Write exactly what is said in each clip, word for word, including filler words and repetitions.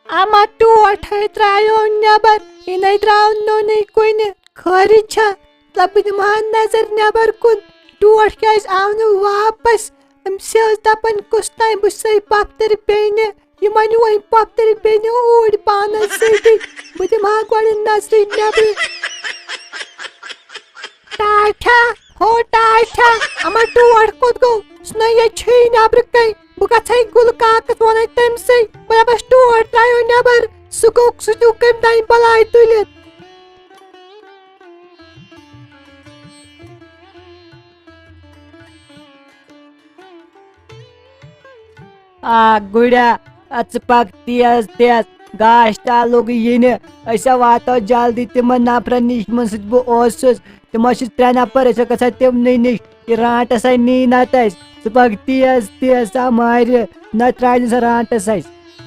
اما ٹوٹھ ہے ترٛایو نٮ۪بر، یہِ نے درٛاو نوٚنُے کُنہِ۔ خٲرٕے چھا؟ تہٕ بہٕ دِمہٕ ہا نظر نٮ۪بر کُن۔ ٹوٹھ کیٛازِ آو نہٕ واپس؟ أمِس ٲس دپان، کُس تام بہٕ چھسے پۄپھتٕر بیٚنہِ۔ یہِ وَنہِ وۄنۍ پۄپھتٕر بیٚنہِ اوٗرۍ پانس سۭتی۔ بہٕ دِمہٕ ہا گۄڈٕ نظرِ نٮ۪برٕ۔ ٹاٹھا، ہو ٹاٹھا، اما ٹوٹھ کوٚت گوٚو؟ سُہ نہ ییٚتہِ چھُے نٮ۪برٕ کَنۍ۔ بہٕ گژھے گُلہٕ کاکَس وَنَے تٔمۍ سٕے، بہٕ دَپَس ٹوٹھ ترٛایو نٮ۪بر، سُہ گوٚو، سُہ دیُت کٔمۍ تام بَلاے تُلِتھ۔ آ گُریا، آ ژٕ پَکھ تیز تیز، گاش تہِ لوٚگ یِنہِ۔ أسۍ ہا واتو جلدی تِمن نفرن نِش، یِمن سۭتۍ بہٕ اوسُس۔ تِم ٲسۍ ترٛےٚ نفر، أسۍ ہا گژھو تِمنٕے نِش۔ یہِ رانٹس ہے نی نتہٕ اَسہِ۔ ژٕ پَکھ تیز تیز، آ مارِ، نتہٕ ترٛایہِ نہٕ سۄ رانٹس اَسہِ۔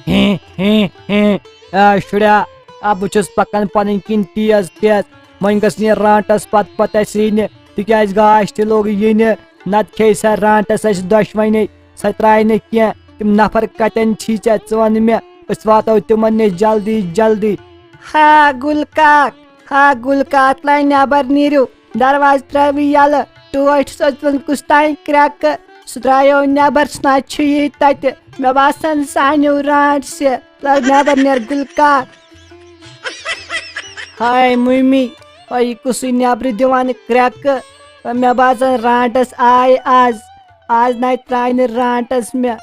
ہیں، ہیں، ہیں۔ آ شُریا، آ بہٕ چھُس پکان پنٕنۍ کِنۍ تیز تیز۔ وۄنۍ گٔژھ نہٕ یہِ رانٹس پتہٕ پتہٕ اَسہِ یِنہِ، تِکیازِ گاش تہِ لوٚگ یِنہِ۔ نتہٕ کھیٚیہِ سۄ رانٹس اَسہِ دۄشوٕنے۔ سۄ ترٛایہِ نہٕ کینٛہہ۔ تِم نفر کتٮ۪ن چھی ژےٚ، ژٕ وَن مےٚ، أسۍ واتو تِمن نِش جلدی جلدی۔ ہا گُلہٕ کاک، ہا گُلہٕ کاک، لَے نٮ۪بر نیٖرِو، دروازٕ ترٛٲوِو یَلہٕ۔ ٹوٹھ چھُس أژمٕژ کُس تام کرٛٮ۪کہٕ، سُہ درٛایو نٮ۪بر، سُہ نہ چھُ یی تَتہِ۔ مےٚ باسان سُہ اَنیو رانٹسہِ، لَے نٮ۪بر نیر گُلہٕ کاک۔ ہاے مُمِی، ہاے یہِ کُسُے نٮ۪برٕ دِوان کرٛٮ۪کہٕ، مےٚ باسان رانٹس آے آز۔ آز نَے ترٛایہِ نہٕ رانٹس مےٚ۔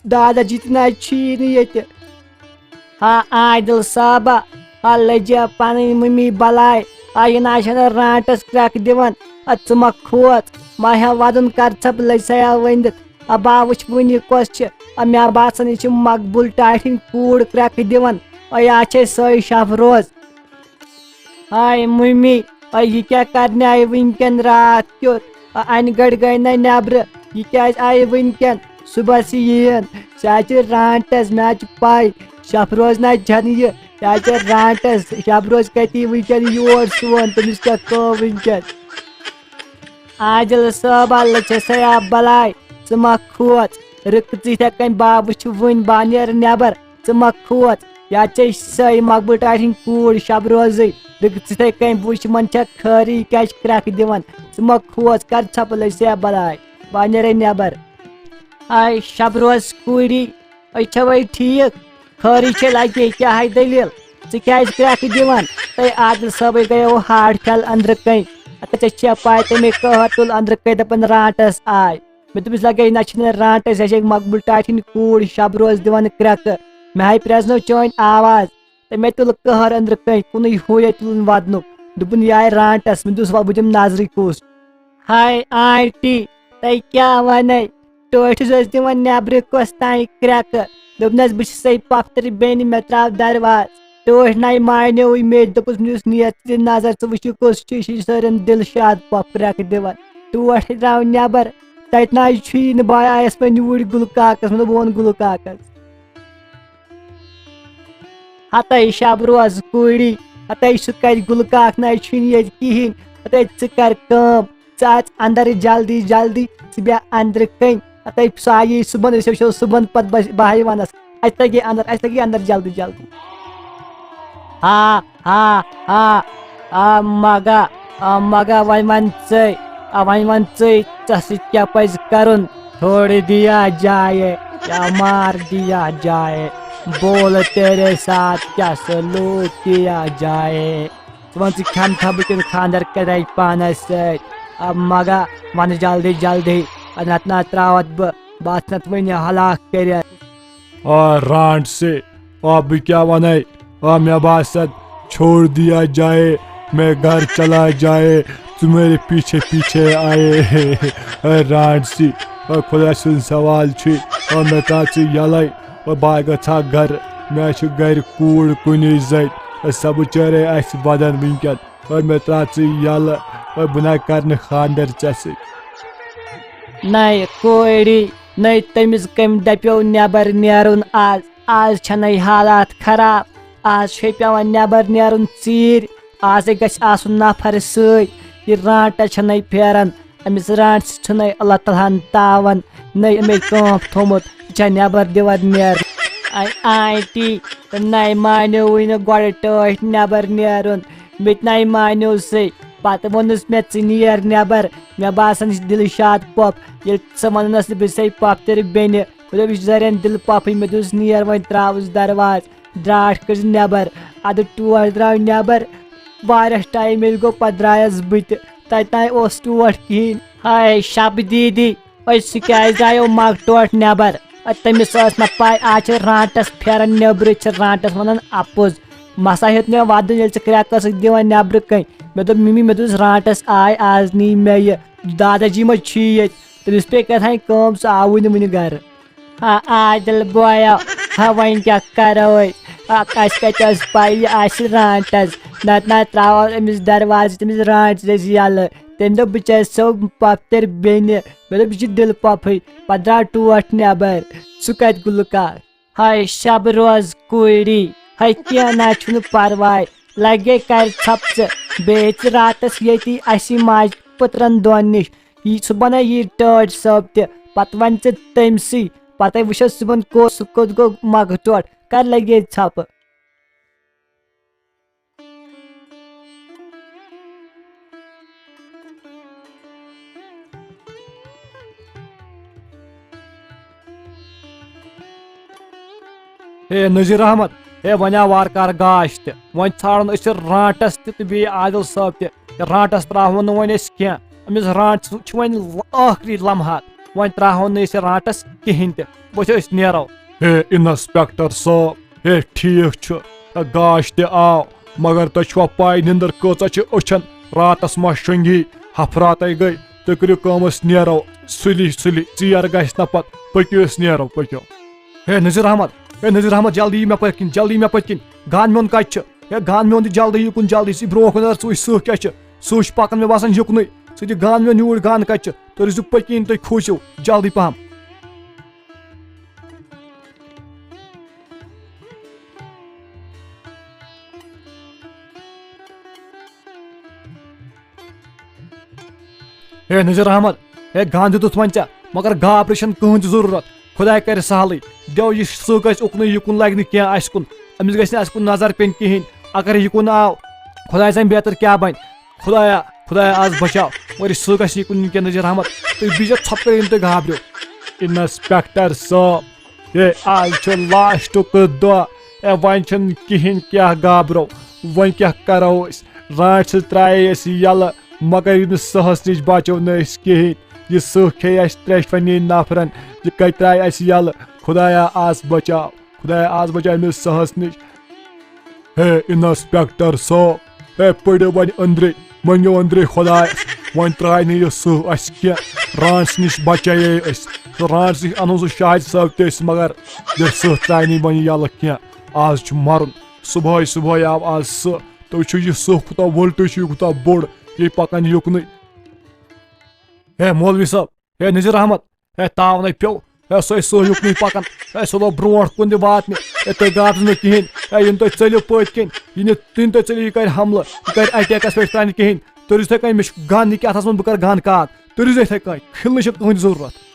دادا جی تہِ نَے چھُیی نہٕ ییٚتہِ۔ ہا عادل صٲبہ، ہا لٔجیا پنٕنۍ مُمِی بلاے۔ ہا یہِ نہ چھنہٕ رانٹس کرٛٮ۪کھ دِوان۔ ہا ژٕ مہ کھوژ، مہ ہیٚہ ودُن، کر ژھۄپہٕ، لٔج سیا ؤنِتھ۔ ہا بہٕ ہا وٕچھِ وٕنہِ یہِ کۄس چھِ۔ ہا مےٚ باسان یہِ چھِ مقبول ٹاٹھِنۍ کوٗر کرٛٮ۪کھ دِوان۔ ہا یہِ چھے سۄے شفروز۔ ہاے مُمِی، اے، یہِ کیٛاہ کرنہِ آیہِ وٕنکٮ۪ن راتھ کیُتھ؟ اے، انہِ گٔٹۍ گٔے نہ نٮ۪برٕ، یہِ کیٛازِ آیہِ وٕنکٮ۪ن؟ صُبحس یِیِن، سُہ حظ چھِ رانٹس، مےٚ حظ چھِ پَے، شفروز نہ حظ چھَنہٕ یہِ، یہِ حظ چھِ رانٹس، شفروز کَتہِ یی وٕنکٮ۪ن یور سون، تٔمِس کیٛاہ کٲم وٕنکٮ۪ن؟ عادل صٲبہ، لٔچھے سیا بلاے، ژٕ مہ کھوژ، رٕکہٕ ژٕ یِتھے کٔنۍ، بہٕ وٕچھِ وٕنۍ، بہٕ نیرٕ نٮ۪بر۔ ژٕ مہ کھوژ، یا ژےٚ سۄے مقبول ٹاٹھِنۍ کوٗر شب روزٕے۔ دوٚپُکھ، ژٕ تھَے کَنۍ بہٕ وٕچھِ یِمَن چھا خٲرٕے، یہِ کیٛازِ چھِ کرٛٮ۪کھ دِوان۔ ژٕ مہ کھوژ، کر ژھۄپہٕ، لٔج سیا بلاے۔ بہٕ ہا نیرَے نٮ۪بر۔ آے شب روز کوٗری، أسۍ چھَوَے ٹھیٖک؟ خٲرٕے چھے لگے، کیٛاہ ہاے دٔلیٖل؟ ژٕ کیٛازِ کرٛٮ۪کھ دِوان؟ تَے عادل صٲبٕے گٔیو ہاڈ پھٮ۪ل أنٛدرٕ کَنۍ۔ ہتا ژےٚ چھےٚ پَے، تَمے قہر تُل أنٛدرٕ کَنۍ، دَپان رانٛٹَس آے۔ مےٚ دوٚپُس، لگے نہ چھِنہٕ رانٛٹَس، یہِ چھِ مقبول ٹاٹھِنۍ کوٗر شب روز دِوان کرٛٮ۪کہٕ۔ مےٚ ہاے پرٛزنٲو چٲنۍ آواز۔ تہٕ مےٚ تُل قہر أنٛدرٕ کَنۍ، کُنُے ہوے تُلُن ودنُک۔ دوٚپُن، یہِ آے رانٛٹَس۔ مےٚ دوٚپُس، وَلہٕ بہٕ دِمہٕ نظرِ کُس۔ ہاے آنٹی، تۄہہِ کیٛاہ وَنے؟ ٹٲٹھِس ٲسۍ دِوان نٮ۪برٕ کۄس تام کرٛٮ۪کہٕ۔ دوٚپنَس، بہٕ چھَسَے پۄپھتٕر بیٚنہِ، مےٚ ترٛاو دروازٕ۔ ٹٲٹھۍ نَے مانیوٕے مےٚ، دوٚپُس، مےٚ یُس نیت تہِ نظر، ژٕ وٕچھ یہِ کُس چھُ، یہِ چھُ سٲرٮ۪ن دِلشاد پۄپھ کرٛٮ۪کہٕ دِوان۔ ٹوٹھ تہِ درٛاو نٮ۪بر، تَتہِ نہ حظ چھُیی نہٕ، بہٕ آیس وۄنۍ یوٗرۍ گُلہٕ کاکَس، مےٚ دوٚپ، بہٕ وَنہٕ گُلہٕ کاکَس۔ ہَتَے شب روز کوٗری، ہَتَے سُہ کَتہِ گُلہٕ کاک نہ حظ چھُنہٕ ییٚتہِ کِہیٖنۍ، ہَتَے ژٕ کَر کٲم، ژٕ اَژ اَندَر جلدی جلدی، ژٕ بیٚہہ اَندرٕ کَنۍ، ہَتَے سُہ آیی صُبحن، أسۍ وٕچھو صُبحن پَتہٕ بَس، بہٕ ہاے وَنَس، اَسہِ لَگہِ اَندَر، اَسہِ لَگہِ اَندَر جلدی جلدی۔ ہا، ہا، ہا، آ مگا، آ مگا، وۄنۍ وَن ژٕے، آ وۄنۍ وَن ژٕے، ژےٚ سۭتۍ کیٛاہ پَزِ کَرُن؟ چھوڑ دیا جائے یا مار دیا جائے، بول تیرے ساتھ کیا سلوک کیا جائے۔ ژٕ وَن، ژٕ کھٮ۪مہٕ تھا بہٕ کِنہٕ خانٛدر کَرے پانَس سۭتۍ؟ آ مگا، وَن جلدی جلدی، نَتہٕ نہ ترٛاوَتھ بہٕ، بہٕ آسہٕ نَتہٕ وٕنہِ ہلاک کٔرِتھ۔ آ رانٛٹسے، آ بہٕ کیٛاہ وَنَے؟ آ مےٚ باسان، چھوڑ دیا جائے، میں گھر چلا جائے، ژٕ میرے پیچھے پیچھے آئے۔ آ رانٛٹسی، آ خۄدا سُنٛد سوال چھُے، آ مےٚ ترٛاو ژٕ یَلَے، آ بہٕ ہا گژھٕ ہا گَرٕ، مےٚ چھِ گَرِ کوٗر کُنی زٔنۍ، آ سۄ بِچٲرے آسہِ وَدان وٕنکٮ۪ن۔ ہے مےٚ ترٛاو ژٕ یَلہٕ، ہے بہٕ نَے کَرٕ نہٕ خانٛدر ژےٚ سۭتۍ۔ نَے کوٗری، نَے تٔمِس کٔمۍ دَپیو نٮ۪بر نیرُن آز؟ آز چھَنَے حالات خراب، آز چھُے پٮ۪وان نٮ۪بر نیرُن ژیٖرۍ، آزَے گژھِ آسُن نفر سۭتۍ۔ یہِ رانٛٹَس چھَنَے پھیران، أمِس رانٛٹَس چھُنَے اللہ تعالیٰ ہَن تاوَن، نَے أمۍ کٲنٛف تھوٚمُت، یہِ چھا نٮ۪بر دِوان نیرُن؟ آنٹی، تہٕ نَے مانیوٕے نہٕ گۄڈٕ ٹٲٹھۍ نٮ۪بر نیرُن۔ مےٚ تہِ نَے مانیو سُے۔ پتہٕ ووٚنُس مےٚ، "ژٕ نیر نٮ۪بر، مےٚ باسان، یہِ چھِ دِلشاد پۄپھ۔" ییٚلہِ سۄ وَنان ٲس، بہٕ چھسے پۄپھتٕر بیٚنہِ، مےٚ دوٚپ، "یہِ چھِ زرٮ۪ن دِل پۄپھٕے۔" مےٚ دوٚپُس، "نیر وۄنۍ، ترٛاوُس دروازٕ۔" دراٹھ کٔڑِس نٮ۪بر۔ ادٕ ٹوٹھ درٛاو نٮ۪بر۔ واریاہ ٹایم ییٚلہِ گوٚو، پتہٕ درٛایس بہٕ تہِ۔ تتہِ نَے اوس ٹوٹھ کِہینۍ۔ ہاے شب دیدی، أسۍ سُہ کیازِ درٛایو مگ ٹوٹھ نٮ۪بر؟ ادٕ تٔمِس ٲس نہ پاے، آز چھِ رانٹس پھیران نٮ۪برٕ، چھِ رانٹس ونان اپُز۔ مسا ہیوٚت مےٚ ودُن، ییٚلہِ ژٕ کرٛٮ۪کھ ٲسٕکھ دِوان نٮ۪برٕ کنۍ۔ مےٚ دوٚپ، "مِمی، مےٚ دوٚپُس رانٹس آے، آز نی مےٚ یہِ۔ داداجی ما چھُے ییٚتہِ؟" تٔمِس پیٚیہِ کیٛاہ تام کٲم، سُہ آوٕے نہٕ وُنہِ گرٕ۔ ہا عادل بویا، ہا وۄنۍ کیٛاہ کرو أسۍ؟ ہا اَسہِ کَتہِ ٲس پَے یہِ آسہِ رانٹس؟ نَتہٕ نہ ترٛاوہو أمِس دروازٕ، تٔمِس رانٹس أسۍ یَلہٕ۔ تٔمۍ دوٚپ، "بہٕ چھَسو پۄپھتٕر بیٚنہِ۔" مےٚ دوٚپ، "یہِ چھِ دِل پۄپھٕے۔" پَتہٕ درٛاو ٹوٹھ نٮ۪بر۔ سُہ کَتہِ گُلہٕ کاک؟ ہاے شب روز کوٗری، ہاے کینٛہہ نہ چھُنہٕ پرواے، لگے کرِ ژھۄپہٕ ژٕ، بیٚیہِ ژٕ راتس ییٚتی اَسی ماجہِ پٔترن دۄن نِش۔ یی صُبحن ہا یی ٹٲٹھۍ صٲب تہِ، پتہٕ وَنہِ ژٕ تٔمۍ سٕے، پتے وٕچھو صُبحن کُس کوٚت گوٚو مگہٕ ٹوٹھ، کر لگے ژھۄپہٕ۔ ہے نذیر احمد، ہے وۄنۍ آو وارٕ کارٕ گاش تہِ، وۄنۍ ژھانڈون أسۍ رانٹس تہِ تہٕ بیٚیہِ عادل صٲب تہِ۔ رانٹس ترٛاوہون نہٕ وۄنۍ أسۍ کینٛہہ، أمِس رانٹس چھُ وۄنۍ ل-، ٲخری لمحات، وۄنۍ ترٛاوہون نہٕ أسۍ رانٹس کِہینۍ تہِ۔ وٕچھو أسۍ نیرو۔ ہے انسپیکٹر صٲب، ہے ٹھیٖک چھُ، ہے گاش تہِ آو، مگر تۄہہِ چھُوا پاے نِندٕر کۭژاہ چھِ أچھن؟ راتس ما شۄنگی؟ ہفراتے گٔے۔ تُہۍ کٔرِو کٲم، أسۍ نیرو سُلی سُلی، ژیر گژھِ نہ پتہٕ۔ پٔکِو، أسۍ نیرو، پٔکِو۔ ہے نذیر احمد، ہے نذیر احمد، جلدی یہِ مےٚ پٔتۍ کِنۍ، جلدی یہِ مےٚ پٔتۍ کِنۍ۔ گان میون کتہِ چھُ؟ ہے گان میون تہِ جلدی یِکُن، جلدی، ژٕ برونٛہہ کُن، ژٕ وٕچھ سٕہہ کیٛاہ چھُ؟ سٕہہ چھُ پکان مےٚ باسان یُکنُے۔ ژٕ دِ گان میون یوٗرۍ، گان کتہِ چھُ؟ تُہۍ روٗزِو پٔکِو، تُہۍ کھوٗژِو، جلدی پہم۔ ہے نذیر احمد، ہے گان دیُتُتھ وۄنۍ ژےٚ، مگر گابرِ چھَنہٕ کٕہٕنۍ تہِ ضروٗرت۔ خۄداے کَرِ سہلٕے، دِیو یہِ سٕہہ گژھِ اُکنُے، یِکُن لَگہِ نہٕ کینٛہہ اَسہِ کُن، أمِس گژھِ نہٕ اَسہِ کُن نظر پیٚنۍ کِہیٖنۍ۔ اگر یِکُن آو، خۄداے زانہِ بہتر کیٛاہ بَنہِ۔ خۄدایا، خۄدایا، آز بچاو۔ مگر یہِ سٕہہ گژھِ یِکُن وٕنکٮ۪ن نذیر احمد۔ تُہۍ بیٚہزیو ژھۄپہٕ کٔرِتھ، یِم تُہۍ گابرِو۔ انسپیکٹر صٲب، ہے، آز چھُ لاسٹُک دۄہ۔ ہے، وۄنۍ چھُنہٕ کِہیٖنۍ، کیٛاہ گابرو؟ وۄنۍ کیٛاہ کرو أسۍ؟ رانٛٹھ سۭتۍ ترٛایے أسۍ یَلہٕ، مگر ییٚمِس سٕہَس نِش بچو نہٕ أسۍ کِہیٖنۍ۔ یہِ سٕہہ کھیٚیہِ اَسہِ ترٛٮ۪شوَنی نفرن۔ یہِ کَتہِ ترٛایہِ اَسہِ یَلہٕ؟ خۄدایا، آز بچاو۔ خۄدایا، آز بچاو أمِس سٕہَس نِش۔ ہے انسپیکٹر صٲب، ہے پٔرِو وۄنۍ أنٛدرٕے، مٔنٛگِو أنٛدرٕے خۄدایَس، وۄنۍ ترٛایہِ نہٕ یہِ سٕہہ اَسہِ کینٛہہ۔ رانٛٹس نِش بچایے أسۍ، سُہ رانٛٹس نِش اَنو سُہ شاہد صٲب تہِ أسۍ، مگر یہِ سٕہہ ترٛایہِ نہٕ وۄنۍ یَلہٕ کینٛہہ۔ آز چھُ مَرُن، صُبحٲے صُبحٲے آو آز سٕہہ۔ تُہۍ وٕچھِو یہِ سٕہہ کوٗتاہ وٕلٹہٕ چھُ، یہِ کوٗتاہ بوٚڑ، یہِ پَکان یُکنُے۔ ہے مولوی صٲب، ہے نذیر احمد، ہے تاونے پیوٚو، ہے سُہ سُہ یُکنُے پکان، ہے سُہ لوٚگ برونٛٹھ کُن تہِ واتنہِ۔ ہے تُہۍ گابرِو نہٕ کِہیٖنۍ، ہے یِنہٕ تُہۍ ژٔلِو پٔتۍ کِنۍ، یہِ نہٕ، یِنہٕ تُہۍ ژٔلِو، یہِ کرِ حملہٕ، یہِ کرِ اٹیکس پٮ۪ٹھ ترانہِ کِہیٖنۍ۔ تُرِو تُہۍ کَنہِ، مےٚ چھُ گن یہِ کیٛاہ اَتھس منٛز، بہٕ کرٕ گن کاک، تُرِو تُہۍ یِتھَے کٔنۍ، کھِلنٕچ چھَنہٕ کٕہٕنۍ ضروٗرت۔